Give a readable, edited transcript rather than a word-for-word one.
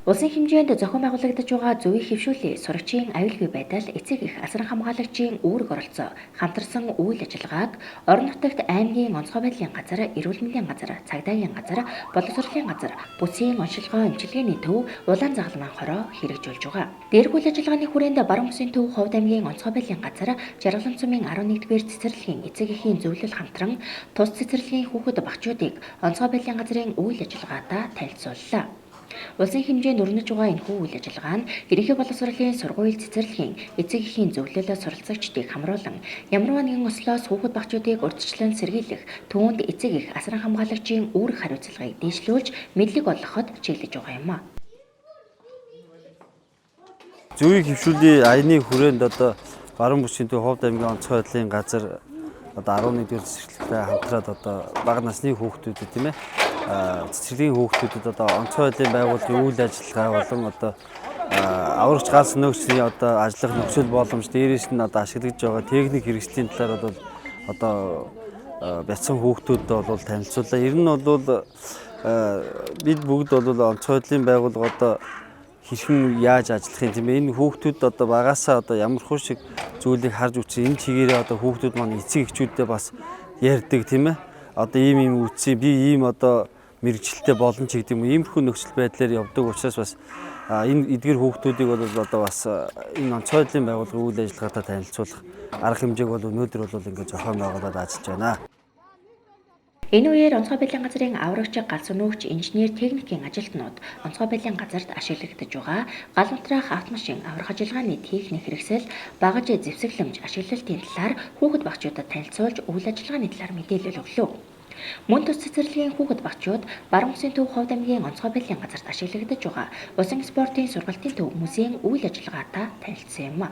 Улсын хэмжээнд зохион байгуулагдаж байгаа зөвийг хэвшүүлээ сурагчийн аюулгүй байдал, эцэг эх асран хамгаалагчийн үүрэг оролцоо, хамтарсан үйл ажиллагааг орон нутагт аймгийн онцгой байдлын газар, эрүүл мэндийн газар, цагдаагийн газар, боловсролын газар, бүсийн оншилгоо эмчилгээний төв, улаан загалмайн хороо хэрэгжүүлж байгаа. Дээрх үйл ажиллагааны хүрээнд Баруун бүсийн төв Хувд аймгийн онцгой байдлын газар, Жаргалан сумын 11-р цэцэрлэгийн эцэг эхийн зөвлөл хамтран тус цэцэрлэгийн хүүхэд багчуудыг онцгой байдлын газрын үйл ажиллагаатай танилцууллаа. Улсын хэмжээнд өрнөж байгаа энэхүү үйл ажиллагаа нь ерөнхий боловсролын сургууль цэцэрлэгийн эцэг эхийн зөвлөлөө суралцагчдыг хамруулан ямарваа нэгэн ослоос хүүхэд багчуудыг урьдчилан сэргийлэх, түүнд эцэг эх асран хамгаалагчийн үүрэг хариуцлагыг дээшлүүлж мэдлэг олгоход чиглэж байгаа юм а. Зөвийг хэвшүүлээ аяны хүрээнд одоо Баруун бүсийн төв Ховд аймгийн онцгой байдлын газар одоо 11-р цэцэрлэгтэй хамтраад одоо бага насны хүүхдүүдэд тийм цэцэрлэгийн хүүхдүүдэд одоо онцгой байдлын байгууллагын үйл ажиллагаа болон одоо аврагч галс нөөгчний одоо ажиллах нөхцөл боломж, дээрээс нь одоо ашиглаж байгаа техник хэрэгслийн талаар бол одоо бяцхан хүүхдүүдэд бол танилцуулаа. Ер нь бол бид бүгд бол онцгой байдлын байгууллага одоо хэрхэн яаж ажиллах юм тийм энэ хүүхдүүд одоо багасаа одоо ямар хуу шиг зүйлийг харж үтсэн энэ чигээрээ одоо хүүхдүүд маань эцэг эхчүүддээ бас ярьдаг тийм одоо ийм ийм үтсэн би ийм одоо мэргэжилтэй болно ч гэдэг юм иймэрхүү нөхцөл байдлаар явдаг учраас бас энэ эдгэр хүүхдүүдийг бол одоо бас энэ онцгой байдлын байгууллагын үйл ажиллагаатай танилцуулах арга хэмжээг бол өнөөдөр бол ингээд зохион байгуулад ажиллаж байна. Энэ үеэр онцгой байдлын газрын аврагч, галс өнөөгч, инженер, техникийн ажилтнууд онцгой байдлын газарт ашиглагдаж байгаа гал унтраах автомашин, аврах ажиллагааны техник хэрэгсэл, багаж зэвсэглэмж ашиглалтын талаар хүүхэд багчуудад танилцуулж үйл ажиллагааны талаар мэдээлэл өглөө. Мөн тус цэцэрлэгийн хүүхэд багчууд Баруун бүсийн төв Ховд аймгийн онцгой байдлын газарт ашиглагдаж байгаа Усан спортын сургалтын төв музейн үйл ажиллагаатай танилцсан юм.